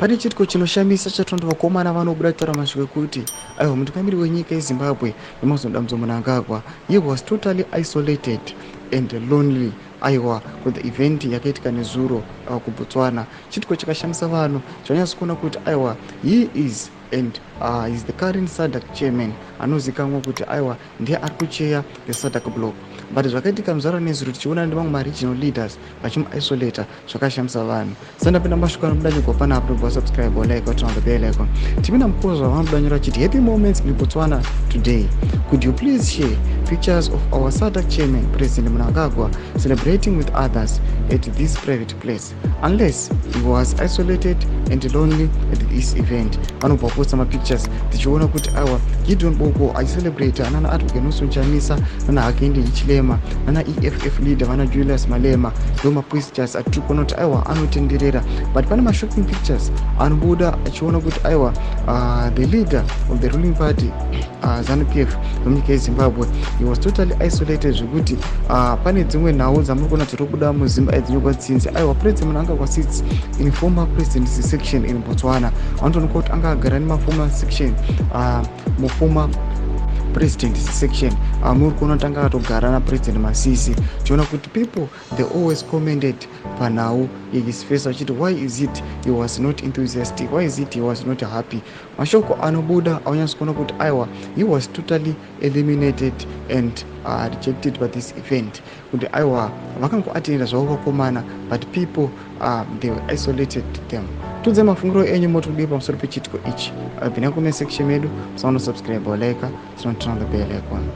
Pane chiitiko chinoshamisa chatonda vakomana vanobuda kutaura mashoko ekuti aiwa, mutungamiri wenyika yeZimbabwe, Emmerson Dambudzo Mnangagwa, he was totally isolated and lonely, aiwa, kuthe event yakaitika nezuro kuBotswana. Chiitiko chakashamisa vanhu chanyatso kuona kuti aiwa, he is and is the current SADC chairman, anozikanwa kuti aiwa, ndiye ari kucheya the SADC block, but zvakaitika muzara nezuro, tichiona nevamwe maregional leaders vachimuisolata, zvakashamisa vanhu. Sandapinda mashoko anobuda nyogwa panapa, tobva subscribe, like, turn on the bell icon. Tipinda mukozva vanobuda nyora chiti, "Happy moments in Botswana today. Could you please share pictures of our SADC chairman, President Mnangagwa, celebrating with others at this private place, unless he was isolated and lonely at this event?" Vanobva posta mapictures, tichiona kuti aiwa, Gideon Boko achicelebrata nana Advocate Nelson Chamisa, nana Hakainde Hichilema, nana EFF leader vana Julius Malema. Ndo mapictures atiri kuona kuti aiwa, anotenderera, but pane mashocking pictures anobuda achiona kuti aiwa, the leader of the ruling party, ZANU PF wemunyika yeZimbabwe, he was totally isolated, zvekuti pane dzimwe nhau dzamuri kuona dziri kubuda muZimba dzinyorwa dzinzi aiwa, President Mnangagwa sits in former presidency section in Botswana. Vanotoonekwa kuti anga agara nemaformer section, muformer president section. Muri kuona kuti anga akatogara naPresident Masisi. Tiona kuti people, they always commented panhau yehis face vachiti, "Why is it he was not enthusiastic? Why is it he was not happy?" Mashoko anobuda aunyatso kuona kuti aiwa, he was totally eliminated and rejected by this event, kuti aiwa, vakangoatenda zvavo vakomana, but people, they isolated them. Tudze mafungiro enyu, motodii pamusoro pechiitiko ichi? Pinda comment section medu, musaona subscribe, like, turn on the bell icon.